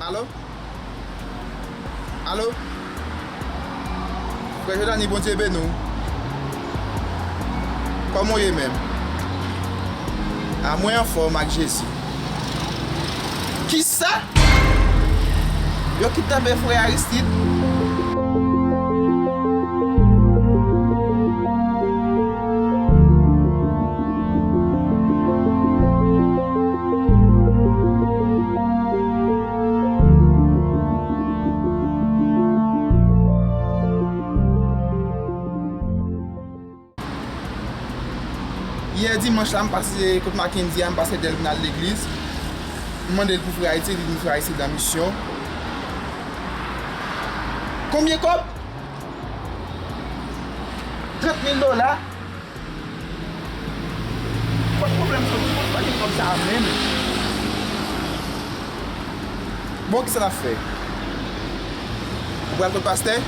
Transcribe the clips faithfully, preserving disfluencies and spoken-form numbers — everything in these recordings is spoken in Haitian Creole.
Alo? Alo? Frè Jodani, Bondye beni w. Kòman w ye menm? A, mwen anfòm ak Jezi. Kisa? Yo kidnape frè Aristide? Yè dimanch la, m pase kot Mackendy a, m pase dèyè l pou n al legliz. M mande l pou frè Ayiti, li di m frè Ayiti nan misyon. Konbyen kòb? Trant mil dola. Kot pwoblèm sa, kot pa gen kòb sa a menm? Bon, kisa n ap fè? Ou pral kot pastè?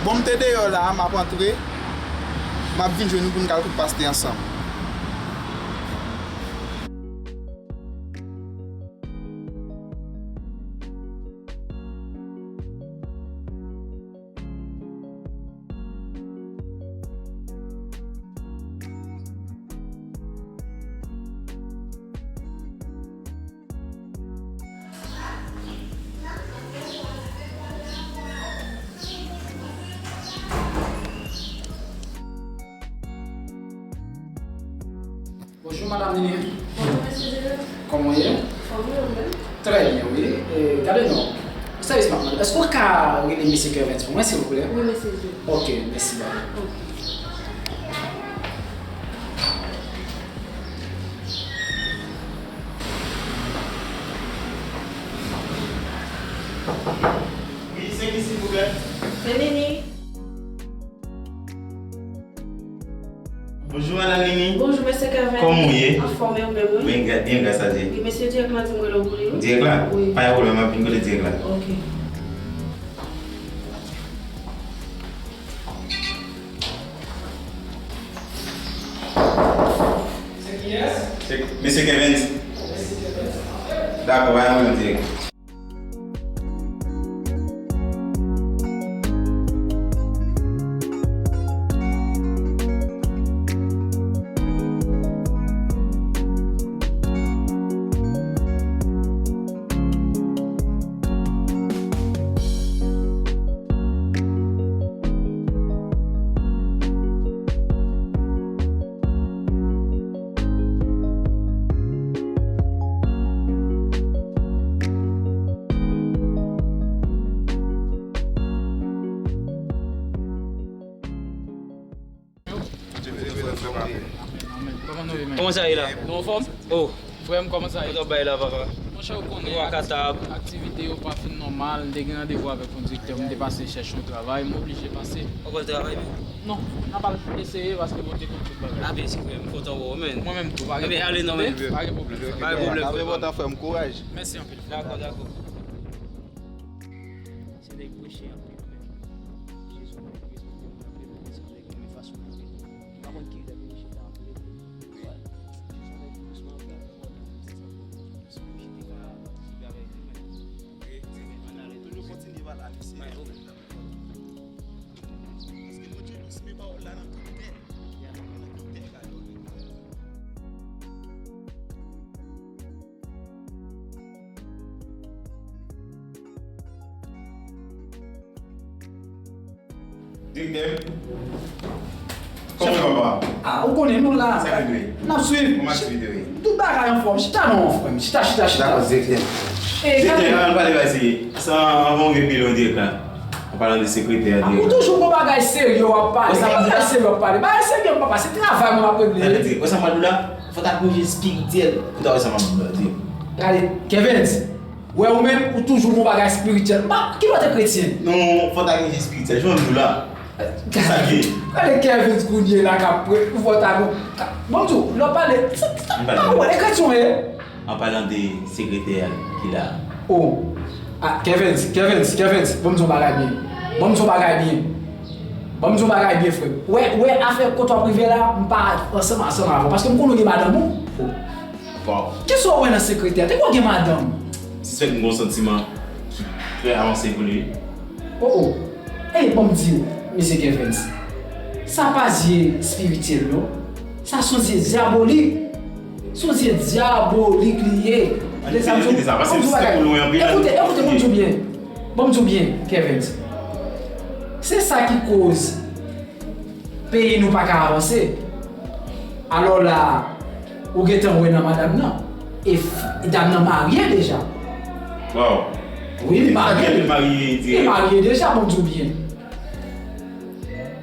Bon, m te deyò la a, m ap antre. M ap vin jwenn ou pou n k al kot pastè ansanm. Bonjou, madanm Nini. Bonjou, mesye Jere. Kòman w ye? Anfòm, wi, ou menm? Trè byen, wi. E, gade non. Sèvis m ap mande. Èske w ka rele mesye Kervens pou mwen, silvouplè? Wi, mesye Jere. Ok, mèsi, bye. Ok. Wi, se ki, silvouplè? Se Nini. Bonjou, madanm Nini. Bonjou, mesye Kervens. Kòman w ye? Anfòm, e ou menm, wi? Byen, gra-, byen, gras a Dye. Wi, mesye Dirèk la di m rele w pou li, wi. Dirèk la? Wi. Pa gen pwoblèm, m ap vin kote Dirèk la. Ok. Se kiyès? Se mesye Kervens. Mesye Kervens. Dakò, pa gen pwoblèm, Dirèk. Kòman sa ye la? Nou anfòm? Oh. Frè m, kòman sa ye? Kote w bay la, papa? Monchè, ou konnen, aktivite yo pa fin nòmal. M te gen randevou avèk yon direktè, m te pase chèche yon travay, m oblije pase. Ou pral travay menm? Non, n ap al eseye paske Bondye konn tout bagay. A byen, si frè m, fò tan wè w, menn. Mwen menm tou, pa gen pwoblèm. Ebyen, ale non, menn. Pa gen pwoblèm. Pa gen pwoblèm, frè m. Frè m, frè m. Kouraj. Mèsi anpil, frè m. Dakò, dakò. Se nèg preche anpil, menn. Jezi konn respekte moun anpil, men se yon nèg renmen fason l ap rele. M pa konn ki lè vini chita anpil, epi, wè, Jezi yon nèg ki dousman anpil. Se sa. Si w te ka swiv avèk li, men. Ann ale. Toujou kontinye pale, mesye. Pa gen pwoblèm. Paske Bondye dous, men pawòl la nan tout tè. Nan tout tè, gade. Direktè, kòman papa? Ah, ou konnen nou la. Sa k rive? N ap swiv. Kòman aktivite yo ye? Tout bagay anfòm. Chita non, frè m. Chita, chita, chita. Dakò, direktè. Direktè, ann pale bagay serye. San, anvan w gen pi lwen, direktè. An palan de sekretè a, direktè. Ou toujou gon bagay serye w ap pale. Ki bagay serye w ap pale? Bagay serye m papa, se travay mwen m ap regle. Tande, direktè, wè sa m pral di w la? Fò w ta korije espirityèl pou w ta wè sa m ap di w la, direktè. Gade, Kervens, wè ou menm, ou toujou gon bagay espirityèl. M pa, ki lè w te kretyen? Non, fò w ta gen espirityèl, jan m di w la. Sa k ye? Gade Kervens kounye la k ap pre-, pou fò w ta gon, ka, bon, m di w, lè w pale, sa, sa, pa konprann, e kretyen w ye? An palan de sekretè a ki la. Oh. Ah, Kervens, Kervens, Kervens, ban m di w yon bagay byen. Ban m di w yon bagay byen. Ban m di w yon bagay byen, frè m. Wè, wè, afè kote w ap rive la, m pa ansanm, ansanm avè w. Paske m konnen w gen madanm ou. Bon. Kisa w wè nan sekretè a? Te konn gen madanm. Sispèk m gen yon santiman ki trè avanse pou li. Oh, oh. Ey, ban m di w, mesye Kevens, sa pa zye espirityèl, non. Sa se yon zye dyabolik. Se yon zye dyabolik li ye. Ann kite sa, pase m site pou lwen anpil. Ekoute, ekoute, ban m di w byen. Ban m di w byen, Kevens. Se sa ki koz peyi nou pa ka avanse. Alò la, ou gentan wè nan madanm nan. E f- dam nan marye deja. Waw. Wi, li marye. Li marye deja, ban m di w byen.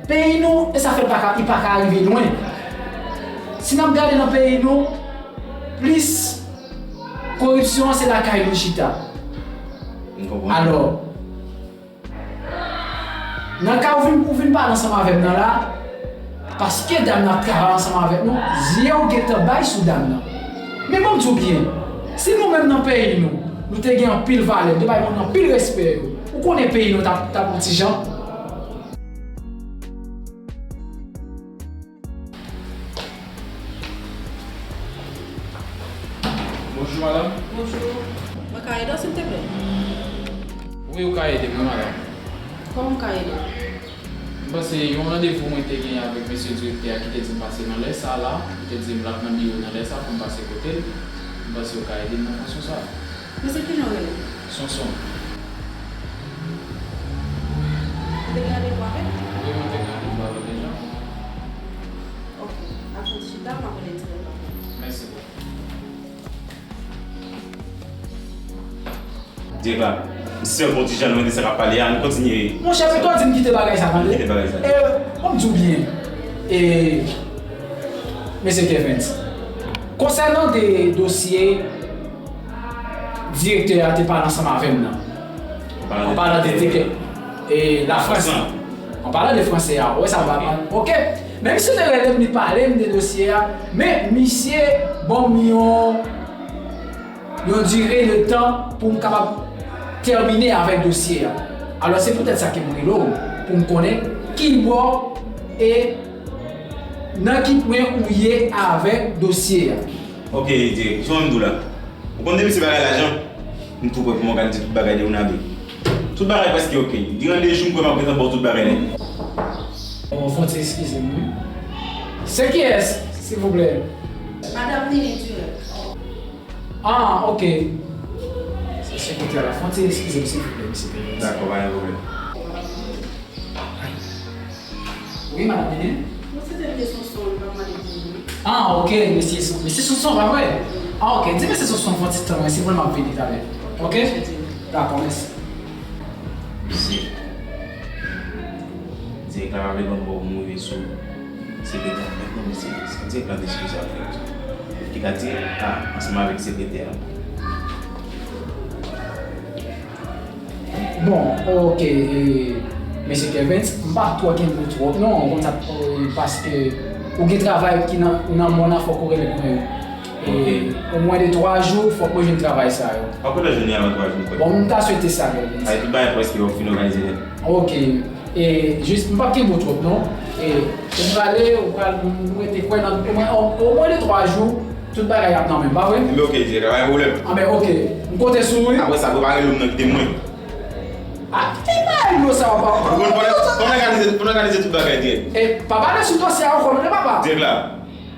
Peyi nou, e sa fè l pa ka, li pa ka rive lwen. Si n ap gade nan peyi nou, plis koripsyon an se lakay nou chita. M konprann. Alò, nan ka ou vin, ou vin pale ansanm avè m nan la, paske dam nan ap travay ansanm avèk nou, zye w gentan bay sou dam nan. Men ban m di w byen, si nou menm nan peyi nou, nou te gen anpil valè, nou te bay moun anpil respè yo, ou konnen peyi nou t ap, t ap yon ti jan. Bonjou, madanm. Bonjou. Mwen ka ede w, silteplè? Wi, ou ka ede m, wi, madanm. Kòman m ka ede w? M panse yon randevou mwen te genyen avèk mesye direktè a ki te di m pase nan lè sa la, li te di m l ap nan biwo nan lè sa pou m pase kote l. M panse ou ka ede m nan fason sa. Mesye ki jan w rele? Sonson. Ou te gen randevou avè l? Wi, mwen te gen randevou avè l deja. Ok. Al fè yon ti chita, m ap rele l ti lè l pa vini. Mèsi bokou. Dirèk la, m sèl fè yon ti jan, nou mete sa k ap pale a, nou kontinye. Monchè, pito di m kite bagay sa, tande. Kite bagay sa. E, ban m di w byen. E, mesye Kevens, konsènan de dosye direktè a te pale ansanm avè m nan. An palan de direktè, e, Lafrans. An palan de franse a, ou wè sa m pa mal. Ok. Men misye te rele m, li pale m de dosye a. Men misye ban m yon, yon dire de tan pou m kapab tèmine avèk dosye a. Alò, se poutèt sa ke m rele w, pou m konnen ki bò e nan ki pwen ou ye avèk dosye a. Ok, Dirèk, jan m di w la. Ou konn depi se bagay lajan, m tou prè pou m òganize tout bagay de un à deux. Tout bagay prèske ok. Diran de jou, m kwè m ap gentan ba w tout bagay nèt. Bon, fò w ti eskize m, wi. Se kiyès, silvouplè? Madanm Nini Durand. Ah, ok. Se sekretè la. Fò w ti eskize m, silvouplè, mesye Perez. Dakò, pa gen pwoblèm. Wi, madanm Nini? Mwen se te mete Sonson, li pa mande pou mwen. Ah, ok, mesye Son-, mesye Sonson, pa vre? Ah, ok, di mesye Sonson fè yon ti tan, wi, se vre m ap vini talè. Ok? Dakò, mèsi. Mesye, direktè la pa vle ban m bò pou m rive sou sekretè a. Mèt non, mesye, se direktè la te sipoze ap fè. Li ka di, ah, ansanm avèk sekretè a. Bon, ok, e, mesye Kevens, m p ap twò kenbe w twòp non, konsa, e, paske ou gen travay ki nan, nan men w, fòk ou rele mwen. E, omwen de twa jou, fòk mwen jwenn travay sa yo. Apre lè jounen avan twa jou, m kwè. Bon, m ta swete sa, Kevens. Ay, tout bagay prèske yo fin òganize nèt. Ok. E, jis, m p ap kenbe w twòp, non. E, ou prale, ou pral, m rete kwè nan, omwen, omwen de twa jou, tout bagay ap nan men m, pa vre? Enben, ok, Dirèk, pa gen pwoblèm. Anben, ok. M konte sou ou, wi. Apre sa, prepare lòm nan kite mwen. A, ki bagay dlo sa w ap... Ou konn pandan, pandan òganize, pandan òganize tout bagay, Dirèk. E, pa pale sou dosye a ankò, non, papa. Dirèk la.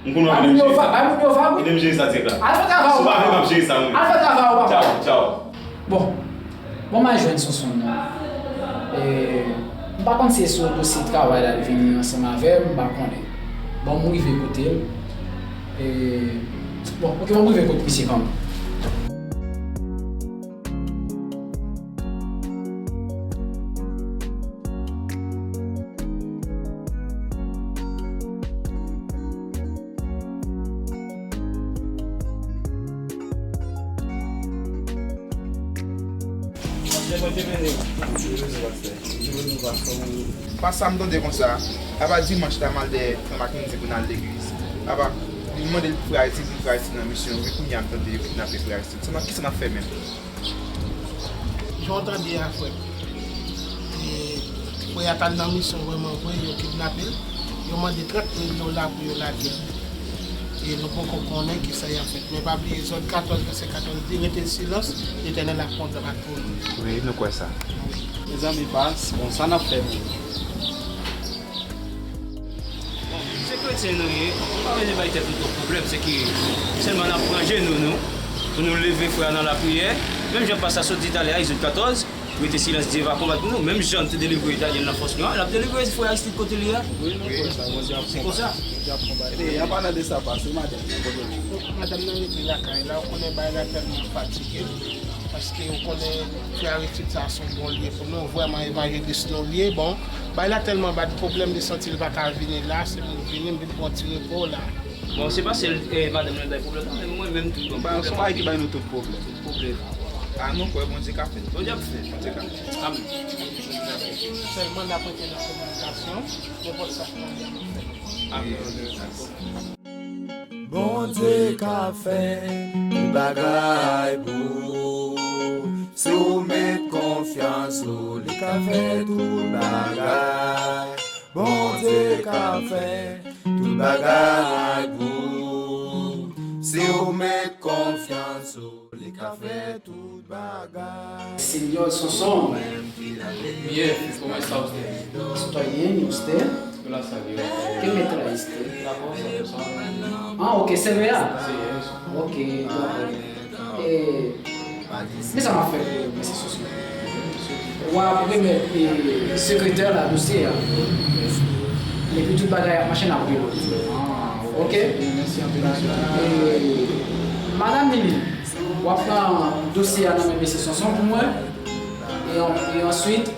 M konn w ap vin jere sa. Bay moun yo vag, wi. Ede m jere sa, Dirèk la. Al fè travay ou, papa. Si w pa vle, m ap jere sa, mwen. Al fè travay ou, papa. Tchaw, tchaw. Bon. Bon, m al jwenn Sonson nan. E, m pa konn si se sou dosye travay la li vini ansanm avè m, m pa konnen. Bon, m rive kote l. E, bon, ok, bon, m rive kote misye kanmenm. Pastè, mwen te vle, mwen te vle nou pastè, mwen. Pastè, m tande konsa, apa dimanch la m al dèyè frè Mackendy pou n al legliz. Apa, li mande l pou frè Aristide, pou frè Aristide nan misyon, epi kounye a m tande yo kidnape frè Aristide. Sa n ap, kisa n ap fè menm? Jan w tande a, frè. E, frè a t al nan misyon vrèman vre, yo kidnape l. Yo mande trant milyon dola pou yo lage l. E nou poko konnen kisa y ap fèt. Men pa bliye, Egzòd katòz, vèsè katòz di, rete silans, Letènèl ap kondwi ak pou nou. Wi, nou kwè sa. Mezanmi, pas, bon, sa n ap fè menm? Bon, se kretyen nou ye, nou pa bezwen bay tèt nou twòp pwoblèm, se ke sèlman n ap pran jenou nou, pou nou leve frè a nan lapriyè, menm jan pas la sot di talè a, Egzòd katòz, rete silans, Dye va konbat pou nou, menm jan l te delivre Danyèl nan fòs lyon an, l ap delivre frè Aristid kote l ye a. Wi, nou kwè sa, Bondye ap konbat. Se konsa. Bondye ap konbat. E, an palan de sa, pas, se madanm nan, kote l ye? Madanm nan rete lakay la, ou konnen bagay la tèlman fatige. Paske ou konnen frè Aristide sa se yon bon lye pou nou, vrèman evanjelis nou l ye. Bon, bay la tèlman ba l pwoblèm, li santi l pa ka vini la, se pou l vini, m vin pran ti repo la. Bon, se pa sèl, eh, madanm nan bay pwoblèm non, men mwen menm tou ban m pwoblèm. Ba, se yon bagay ki bay nou tout pwoblèm. Tout pwoblèm. A, nou kwè Bondye ka fè. Bondye ap fè. Bondye ka fè. Amèn. Sèlman n ap rete nan kominikasyon, nenpòt sa k mande a n ap fè. Amèn. Bondye ka fè tout bagay pou ou. Si w met konfyans ou, li ka fè tout bagay. Bondye ka fè tout bagay pou ou. Si w met konfyans ou, li ka fè tout bagay. Señor Sonson. Bien, ¿cómo está usted? Estoy bien, ¿y usted? Yo la sali, yo. ¿Qué me trajiste? La cosa, tú sabes. Ah, ok, se vre a? Sí, eso. Ok, dakò. E, men sa m ap fè pou mesye Sonson? W ap remèt, e, sekretè la dosye a. Epi tout bagay ap mache, n ap rele w. Ah, ok. Ok? Mèsi anpil, mesye. E, madanm Lili, w ap pran dosye a nan men mesye Sonson pou mwen. E an-, e answit,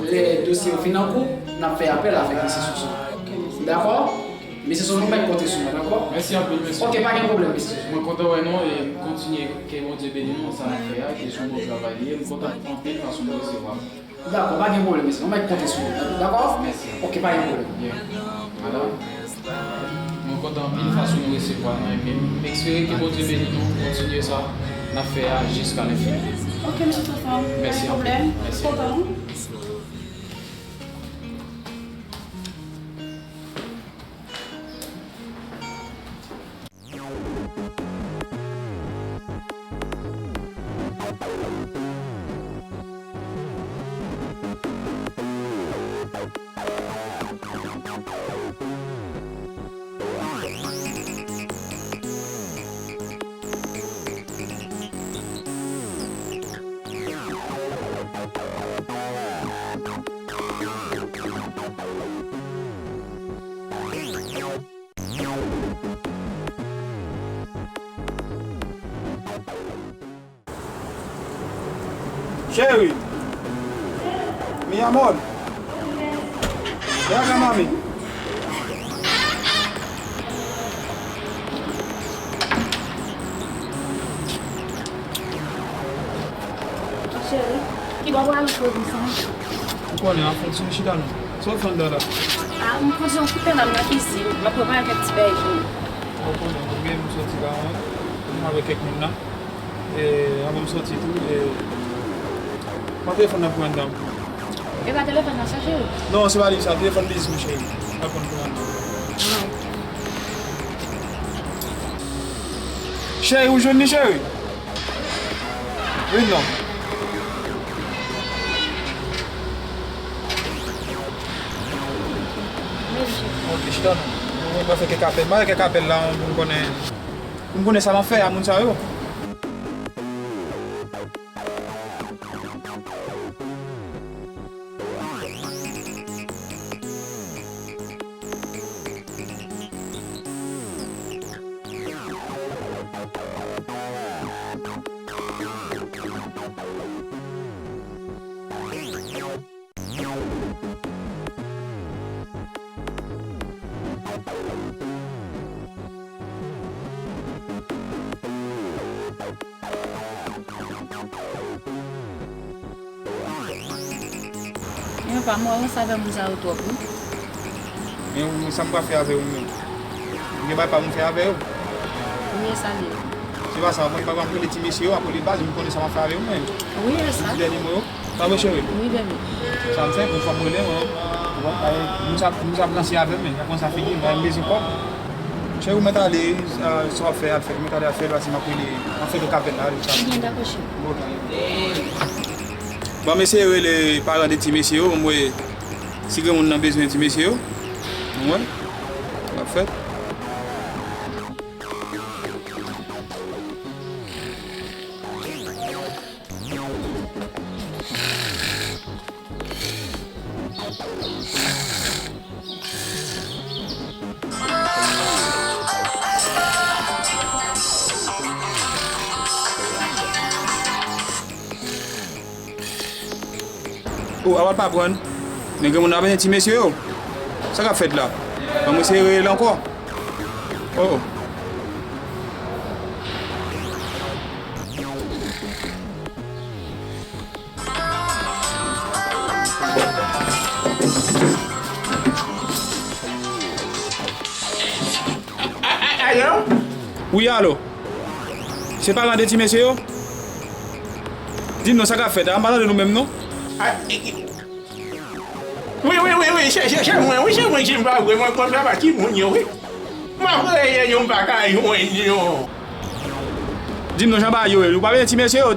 lè dosye yo fin an kou, n ap fè apèl avèk mesye Sonson. Dakò? Mesye Sonson, mèt konte sou mwen, dakò? Mèsi anpil, mesye. Ok, pa gen pwoblèm, mesye. Mwen kontan wè nou e m kontinye ke Bondye beni nou nan sa n ap fè a, ke se yon bon travay li ye. M kontan anpil fason nou resevwa m. Dakò, pa gen pwoblèm, mesye. Mèt konte sou mwen, dakò? Mèsi. Ok, pa gen pwoblèm. Bien. Madanm, mwen kontan anpil fason nou resevwa nou, epi m espere ke Bondye beni nou, kontinye sa n ap fè a jiska lenfini. Ok, mesye Sonson. Mèsi anpil. Pa gen pwoblèm. Mèsi. Kontan. Cheri. Mi amor. Ven acá, mami. Cheri, ki bò pou al jwe konsa? Ou konnen, an fonksyon chita nou. Sa w fè anndan la? A, m konn yon koupe nan kizin. M ap prepare kèk ti bagay pou nou. Ou konnen, mwen menm m soti la, m avèk kèk moun la. E, anvan m soti tou, e, pran telefòn nan pou mwen anndan. E pa telefòn nan sa, cheri? Non, se pa li sa, telefòn biznis mwen, cheri. Pran pou mwen anndan. Ah, ok. Cheri, ou jwenn li, cheri? Vin non. Ok, chita non. Mwen pral fè kèk apèl. Mwen fè kèk apèl la, pou m konnen, pou m konnen sa m ap fè a moun sa yo. Men pa mwen ranse avè moun sa yo twòp, wi. Men ou, sa m pral fè avè yo menm? Ou gen bagay pa m fè avè yo? Wi, e sa l ye. Se pa sa, mwen pa pral rele ti mesye yo, ap rele baz, m konnen sa m ap fè avè yo menm. Wi, e sa. Ti dènye mo yo. Pa vre, cheri? Wi, bebe. Sa m fè, pou fò m rele, mwen. Bon, ay, moun sa, moun sa ap ranse avè m, men, y ap ranse a figi m, men m bezwen kòb. Cheri, ou mèt ale, ah, sa w ap fè, al fè, ou mèt ale, al fè, pase m ap rele, m ap fè l kafèt la, ale, sa. Ebyen, dakò, cheri. Bon, bon. Ban m eseye rele paran de ti mesye yo, m wè si granmoun nan bezwen ti mesye yo. Ou wè? L ap fèt. O, Awad pa pran. Men granmoun nan ap vin ti mesye yo. Sa k ap fèt la? Ban mwen eseye rele l ankò. O, o. A, a, alo? Wi, alo. Se paran de ti mesye yo? Di m non, sa k ap fèt? A, m pa tande nou menm non. A, e, e, wi, wi, wi, wi, se, se, se mwen, wi, se mwen, si m pa vre, mwen konn sa pa timoun yo, wi. M ap rele yo, m pa ka jwenn yo. Di m non, jan bagay yo ye, ou pa vle ti mesye yo?